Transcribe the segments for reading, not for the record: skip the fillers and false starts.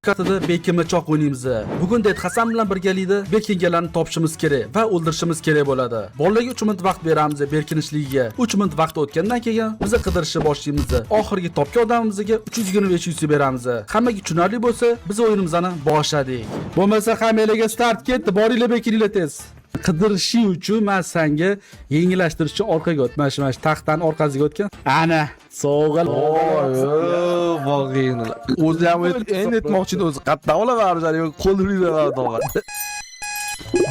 Kartada bekinmachoq o'ynaymiz. Bugun Ded Hasan bilan birgalikda bekinganlarni topishimiz kerak va o'ldirishimiz kerak bo'ladi. Bolalarga 3 minut vaqt beramiz berkinishligiga. 3 minut vaqt o'tgandan keyin biz qidirishni boshlaymiz. Oxirgi topgan odamimizga 325 UC beramiz. Hammaga tushunarli bo'lsa, biz o'yinimizni boshladik. Bo'lmasa hammalarga start ketdi. Boringlar, bekininglar tez. Qidirishing uchun men senga yengillashtirishchi orqaga o't. Mana shu taxtani orqasiga o'tgan. Ana, sovg'a. Voqeini. O'zi ham endi aytmoqchi edi, o'zi qayerdan olaveradi, qo'lini yuraveradi.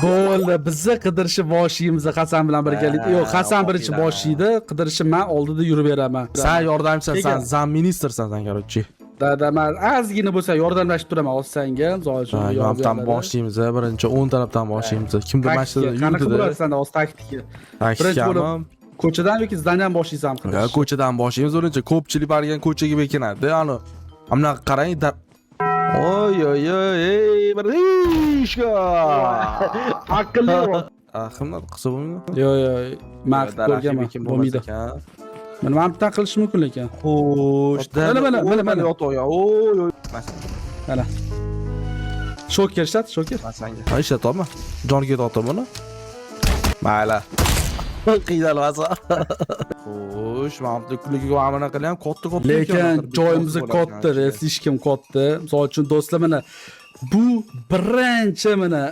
Bo'ldi, bizni qidirishni boshlaymiz Hasan bilan birgalikda. Yo'q, Hasan birinchi boshlaydi, qidirishni men oldida yurib beraman. Sen yordamchisan, sen Keyin. Зам ministrsan sen, короче. Да, man ozgina bo'lsa yordamlashib turaman hozir senga, misol uchun. Mana boshlaymiz, birinchi o'ng tarafdan boshlaymiz. Kimdir mana shu Qanaqa yurdi. bo'ladi senda hozir taktika? Birinchi bo'lib ko'chadan yoki здания dan boshlaysan Ya, qidirish? Ko'chadan boshlaymiz birinchi. Ko'pchilik borgan ko'chaga bekinadi. Ani bunaqa qarang, oy oy oy, ey, bir ishka. Aqlli. Qimmat qilsa bo'lmaydi. Yo'q, man qilib ko'rganman, bo'lmaydi. Mana bitta qilish mumkin lekin. Xo'sh, Mana, mana, mana, mana. Yotoq, oy oy. Mana. Shoker ishlat, shoker. Ha, ishlatyapman. Jon ketyapti buni. Mayli. Qiynalmasa. Xo'sh, mana bu kuligi mana qilyam katta katta. Lekin joyimiz katta, слишком katta. Misol uchun, do'stlar, mana bu birinchi mana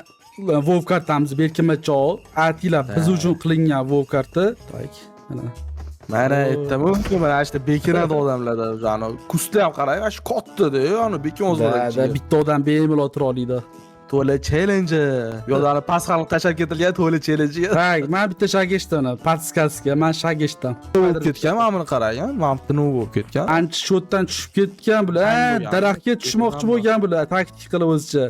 WoW kartamiz, berkinmachoq. Atilab biz uchun qilingan WoW karta. Так, mana. Mana aytdim, mana shu bekinadi odamlarda, ani куст i ham qarang, mana shu katta-da, ani bekin o'zi Да, bitta odam bemalol tura oladi. To'la challenge. Bu yoqda pasxal tashlab ketilgan to'la challenge. Так, man bitta шаг eshitdim, подсказка, man шаг eshitdim. Bo'lib ketgan, mana buni qarang, mana bu nima bo'lib ketgan? Ancha shu yerdan tushib ketgan bular. Qanday Ha, bo'lgan? Daraxtga tushmoqchi bo'lgan bular, taktik qilib o'zicha.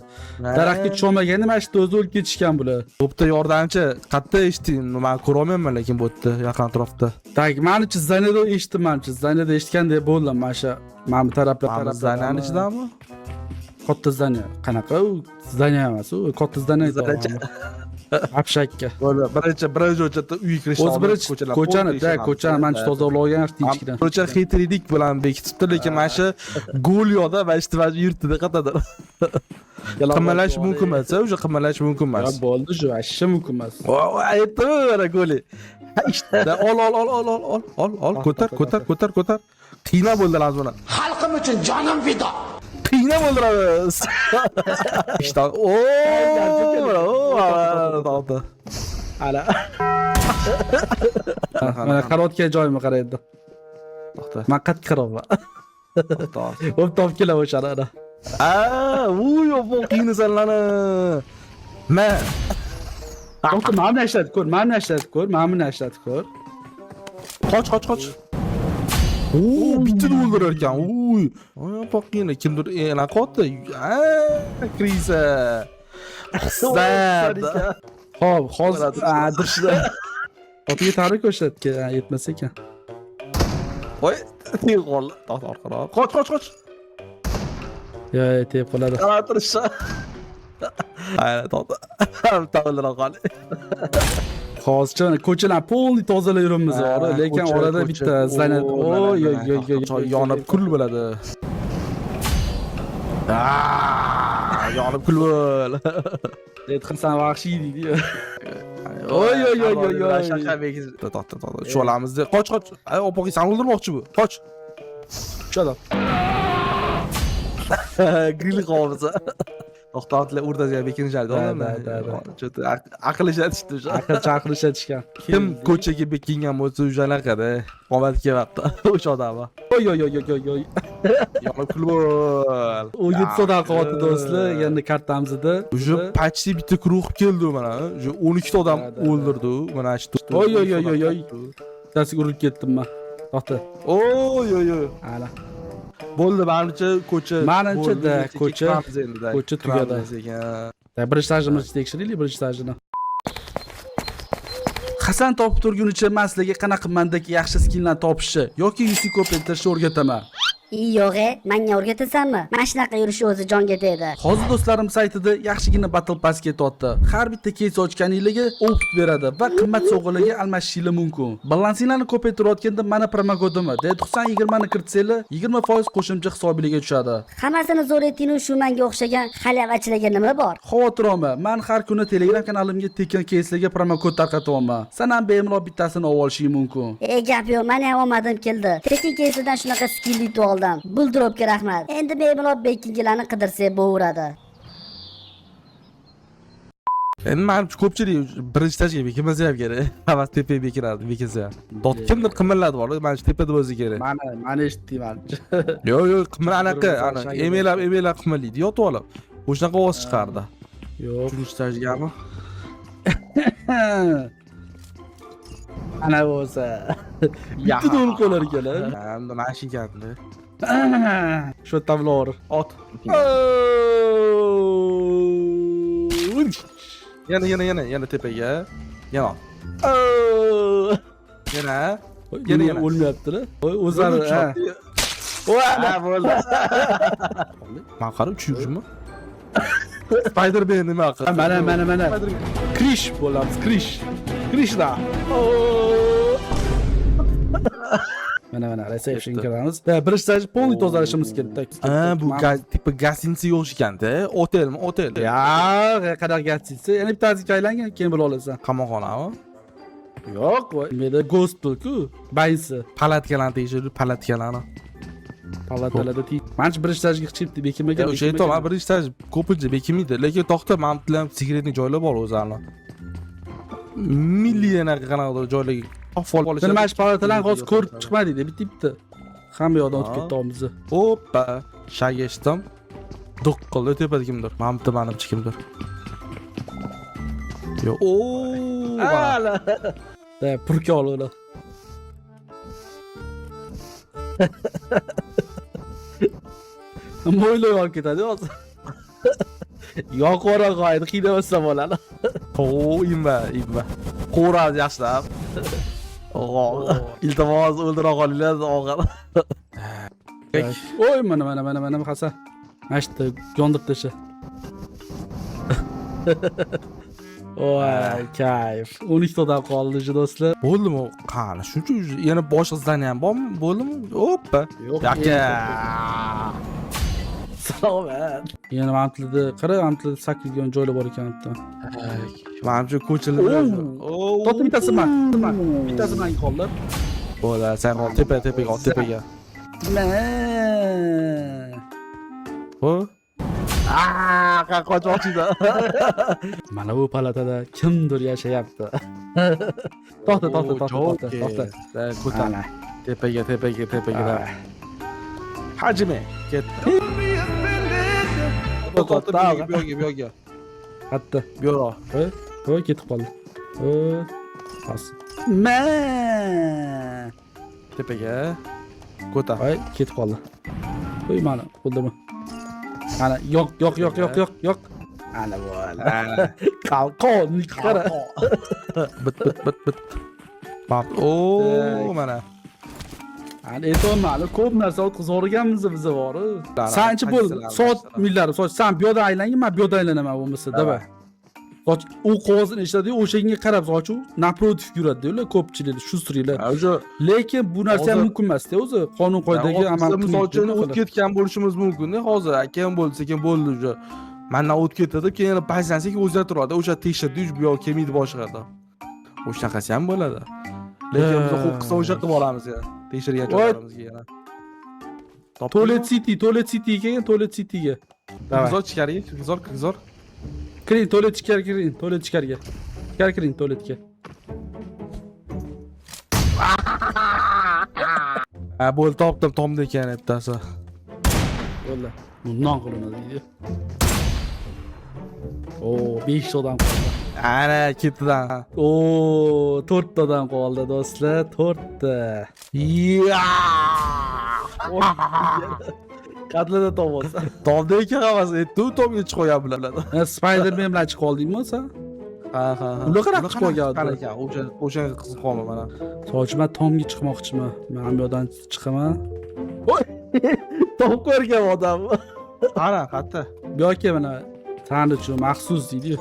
Daraxtga tusholmaganda mana shu yerda o'zi o'lib ketishgan bular. Bo'pti, yordamchi, qayerda eshitding? Man ko'rolmayman, lekin bu yerda, yaqin atrofda. Так, manimcha, здание da eshitdim, manimcha, здание da eshitgandek bo'ldim, mana shu mana bu taraflar Mana taraflar. Здание ni ichidami? Katta здание. Qanaqa u? Здание emas, u katta здание. Здание. Общак ka. Bo'ldi, birinchi o'chatda uyga kirishdan O'zi oldin birinchi ko'chalar ko'chani, polni da, tekshiramiz. Ko'chani manimcha tozalab olgan tinchgina. Ko'cha хитрый lik bilan bekitibdi, lekin mana shu gol yoqda mana shu mana shu yurtida qayerdadir. Qimirlash mumkin emas, уже qimirlash mumkin Ya emas. bo'ldi, shu вообще mumkin emas. Aytdim, mana goli. Ha, ishda ol, ol, ol, ol, ol, ol, ol, ol, ko'tar, ko'tar, ko'tar, ko'tar. Qiynab o'ldiramiz buni. Xalqim uchun jonim fido. Qiynab o'ldiramiz. Ishdan. O, o, Ala. Mana qarayotgan joyimni qaraydi. To'xta, Man qattiq qarayapman. to'xta. O'p, topib kelaman o'shani ana. A, u yo'q, qiynasanlarni. Ma. To'xta, mana buni ishlatib ko'r, mana buni ishlatib ko'r, mana buni ishlatib ko'r. Qoch, qoch, qoch. O, bittada o'ldirar ekan. Uy. Oy, poqina kimdir anaqa qilyapti. A, крыса. Zad. Xo'p, hozir dirishda. Otiga ta'rik ko'rsatga yetmas ekan. Voy, teg qoldi. To'xta, orqaroq. Qoch, qoch, qoch. Yo, yo, tegib qoladi. Qarab turishsa. Ayni, to'xta. Bitta o'ldira qol. Hozircha mana ko'chalarni полный tozalab yuribmiz, ora, lekin orada bitta здание. Oy, oy, oy, oy, Yonib kul bo'ladi. Ah, yonib kul bo'l. Ded Hasan vahshiy deydi. Oy, oy, oy, oy, oy. To'xta, to'xta. Shu olamiz. Qoch, qoch. Ay, opoqi, san o'ldirmoqchi bu. Qoch. Shut up. Grill qilyapmiz. To'xta, otlar o'rtasiga bekinishadi. Да. Чё-то aql ishlatishdi o'sha. Aql chaqir ishlatishgan. Kim ko'chaga bekingan bo'lsa, o'sha anaqada omad kelyapti o'sha odamga. Oy, oy, oy, oy, oy, oy. Yonib kul bo'l. U yetti odam qilyapti, do'stlar, endi kartamizda. Уже почти bitta круг keldi mana. Уже 12 ta odam Да, да, да. o'ldirdi u. Mana shu. Oy, oy, oy, oy, oy. Bittasiga urilib ketdim man. To'xta. Oy, oy, oy. Ana. Bo'ldi, manimcha ko'cha. Manimcha, bo'ldi, da, sekin kiramiz endi, da. ko'cha tugadi. Kiramiz sekin. Da, birinchi этаж imizni tekshiraylik, birinchi этаж ini. Hasan topib turgunicha man sizlarga qanaqa mandagi yaxshi skinlarni topishni yoki UC ko'paytirishni o'rgataman. Yo'q, manga o'rgatasanmi? Mana shunaqa yurish o'zi jonga tegdi. Hozir do'stlarim saytida yaxshigina Battle Pass ketyapti. Har bitta кейс ochganinglarga опыт beradi va qimmat sovg'alarga almashishinglar mumkin. Balansinglarni ko'paytirayotganda mana promokodimi D9020 ni kiritsanglar 20% qo'shimcha hisobingizga tushadi. Hammasini zo'r aytding, shu menga o'xshagan xalyavachilarga nima bor? Xavotir olma, man har kuni Telegram kanalimga tekin keyslarga promokod tarqatyapman. San ham bemalol bittasini olib olishing mumkin. E, gap yo'q, meni ham omadim keldi. Tekin keysidan shunaqa skinli yutib oldim. Buldropga rahmat. Endi bemalol bekingilarni qidirsak bo'laveradi. Endi manimcha ko'pchilik birinchi etajga bekinmasa ham kerak. Hammasi tepaga bekinadi, bekinsa ham. Dod kimdir qimilladi bor, manimcha tepada bo'lsa kerak. Mana eshitding manimcha. Yo'q, yo'q, qimil anaqa, Bir-birimizni ana shagird. Emelab, emelab qimillaydi, yotib olib. O'shanaqa ovoz chiqardi. Yo'q. Uchinchi etajgami? Ana bo'lsa. Bitta to'g'ri qo'lar ekan. Ha, unda mana shu ekanda. Shu yerdan bilaver. Ot. Yana, yana, yana, yana tepaga. Yana ot. Yana. Yana, yana. O'lmayapti-da. O'zlari. Ha. Ha, bo'ldi. Man qarab uchib. Spider-Man nima qildi? Mana, mana, mana. Krish bo'lamiz, Krish. Krishna. Mana, mana, reception kiramiz. Da, birinchi etaj полный tozalashimiz kerak. Так. Ha, bu типа гостиница yo'q ekanda. Otelmi? Otel. Ya, qanaqa гостиница? Yana bittasiga aylangan, keyin bila olasan. Qamoqxonami? Yo'q, voy. Menda gospel-ku. Baysi. Palatkalarni tekshirib, palatkalarni. Palatalarda. Manimcha birinchi etajga chiqibdi, bekinmagan. O'sha aytyapman, birinchi etaj ko'pincha bekinmaydi, lekin to'xta, mana bu yerda ham секретный joylar bor o'zlarini. Milliy anaqa qanaqadir joylarga topib olishadi. Mana shu palatalarni hozir ko'rib chiqmadik, bitta bitta. Hamma yoqdan o'tib ketdi bizni. Hoppa, шаг eshitdim. Duq qildi tepada kimdir. Mana bitta manimcha kimdir. Yo'q. Oo, mana. Da, purka ol ular. Mo'ylab olib ketadi hozir. Yoqib yuboradi, qiynamasa bo'ladi. Oo, inma, inma. Qo'radi yaxshilab. Og'o, iltimos o'ldira qolinglar og'ir. Oy, mana, mana, mana, mana, Hasan. Mana shu yerda yondirib tasha. Voy, kayf. 12 ta odam qoldi shu, do'stlar. Bo'ldimi? Qani, shuncha yana boshqa здание ham bormi? Bo'ldimi? Oppa. Yo'q. Aka. Salomat. Yana mana bu yerda qara, mana bu yerda saklaydigan joylar bor ekan bitta. Manimcha ko'chalarda. Oo. To'xta, bittasi man. Bittasi man qoldi. Bo'ldi, sen qol, tepa, tepaga, ot tepaga. Ma. Ho? Aa, qochmoqchi. Mana bu palatada kimdir yashayapti. To'xta, to'xta, to'xta, to'xta, to'xta. Ko'tar. Ana. Tepaga, tepaga, tepaga. Hajime, ketdi. To'xta, bu yoqga, bu yoqga. Hatto. Bu yoqqa. Voy, voy, ketib qoldi. Voy. Bas. Ma. Tepaga. Ko'tar. Voy, ketib qoldi. Voy, mana, o'ldirma. Ana, yo'q, yo'q, yo'q, yo'q, yo'q, yo'q. Ana bo'ldi. Qalqon, qara. Bit, bit, bit, bit. Bak, oo, mana. Ana aytyapman, ko'p narsa o'tkazib yuborganmiz biz bor. Sanchi bo'ldi. Soat millar, soat san bu yoqdan aylangin, men bu yoqdan aylanaman bo'lmasa, давай. Soch u qog'ozini eshitadi, o'shanga qarab soch u напротив yuradi ular ko'pchilik шустрый lar. O'sha Lekin bu narsa ham Hozir- mumkin emasda o'zi qonun qoidaga amal misol uchun qilmaydi. O'tib ketgan bo'lishimiz mumkin-da hozir. Keyin bo'ldi, sekin bo'ldi уже. Mandan o'tib ketdi deb keyin yana pastdan sekin o'zgartiradi. O'sha tekshirdi, bu yoq kelmaydi boshqa deb. O'shanaqasi ham bo'ladi. Lekin biz qo'rqsa o'sha qilib olamiz ya. Tekshirgan Voy. joylarimizga yana. Topdingmi? Toilet City, Toilet City keyin Toilet Cityga. Давай. Kirgizor ichkariga, kirgizor, kirgizor. Kiring, tualet ichkari kiring, tualet ichkariga. Ichkari kiring tualetga. Ha, bo'ldi, topdim, tomda ekan bittasi. Bo'ldi. Bundan qilinadi deydi. O, 5 ta odam qoldi. Ana ketdidan. O, 4 ta odam qoldi, do'stlar, 4 ta. Ya! Qatlida topolsa. Tomda ekan hammasi. Aytdi, tomga chiqib qolgan bular. Spider-Man bilan chiqib oldingmi sen? Ha, ha, ha. Ular qanaqa chiqib qolgan? Qanaqa ekan? O'sha qiziq qolma mana. Sochma tomga chiqmoqchiman. Men bu yoqdan chiqaman. Voy! Topib ko'rgan odam. Qara, qayerda? Bu yoqqa mana san uchun maxsus deydi.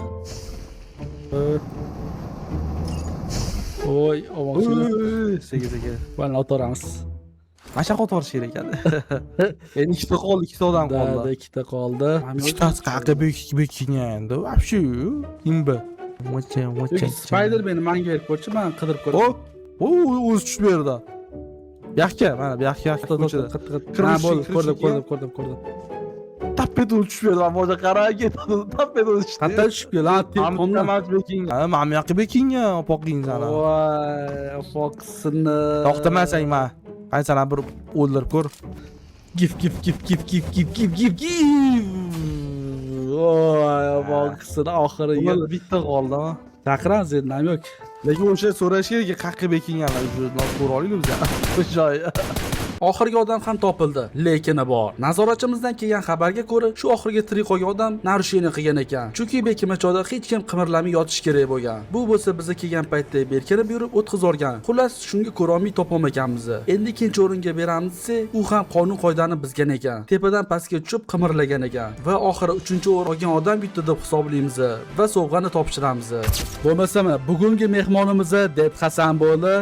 Oy, omoqchi. Sekin sekin. Mana otaramiz. Mana shu yoqqa otorish kerak ekan. Endi ikkita qoldi, ikkita odam Da, qoldi. ikkita qoldi. Ikkitasi qayerga bekingan endi? Вообще, имба. Vocha, vocha. Spider-Man manga berib ko'rchi, man qidirib O, ko'raman. o o'zi tushib berdi. Bu yoqqa, mana bu yoqqa, yoqqa ko'chada. Ha, bo'ldi, Kirmish- ko'rdim, kirmish ko'rdim, ko'rdim, ko'rdim. Tap etib o'zi tushib berdi. Mana qarab ketdi. Tap etib o'zi tushdi. Qayerdan tushib keldi? Ha, tomdan. Mana bekingan. Ha, mana bu yoqqa bekingan, opoqing sana. Voy, fokusini. To'xtamasang ma. Qani sana bir o'ldirib ko'r. Gif gif gif gif gif gif gif gif gif. Voy, fokusini oxiri. Bo'ldi, bitta qoldimi? Chaqiramiz endi, nam yo'q. Lekin o'sha so'rash kerak, qayerga bekinganlar, ko'ra olaylik biz. O'sha joyi. Oxirgi odam ham topildi, lekin bor. Nazoratchimizdan kelgan xabarga ko'ra, shu oxirgi tirik qolgan odam нарушение qilgan ekan. Chunki bekima choda hech kim qimirlamay yotish kerak bo'lgan. Bu bo'lsa biza kelgan paytda berkinib yurib o'tkazib yuborgan. Xullas, shunga ko'rolmay topolmaganmiz. Endi ikkinchi o'ringa beramiz desa, u ham qonun qoidani buzgan ekan. Tepadan pastga tushib qimirlagan ekan va oxiri uchinchi o'rin olgan odam yutdi deb hisoblaymiz va sovg'ani topshiramiz. Bo'lmasa mana bugungi mehmonimiz Ded Hasan bo'ldi.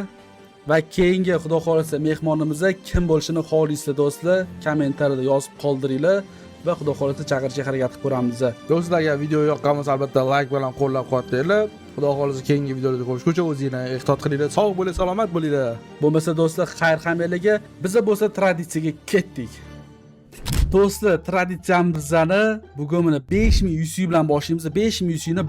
Va keyingi, xudo xohlasa, mehmonimiz kim bo'lishini xohlaysizlar, do'stlar, kommentariyada yozib qoldiringlar va xudo xohlasa chaqirishga harakat qilib ko'ramiz. Do'stlar, agar video yoqqan bo'lsa, albatta like bilan qo'llab-quvvatlanglar. Xudo xohlasa keyingi videolarda ko'rishguncha o'zinglarni ehtiyot qilinglar. Sog' bo'linglar, salomat bo'linglar. Bo'lmasa, do'stlar, xayr hammalarga. Biza bo'lsa traditsiyaga ketdik. Do'stlar, traditsiyamizni bugun mana 5000 UC bilan boshlaymiz. 5000 UCni.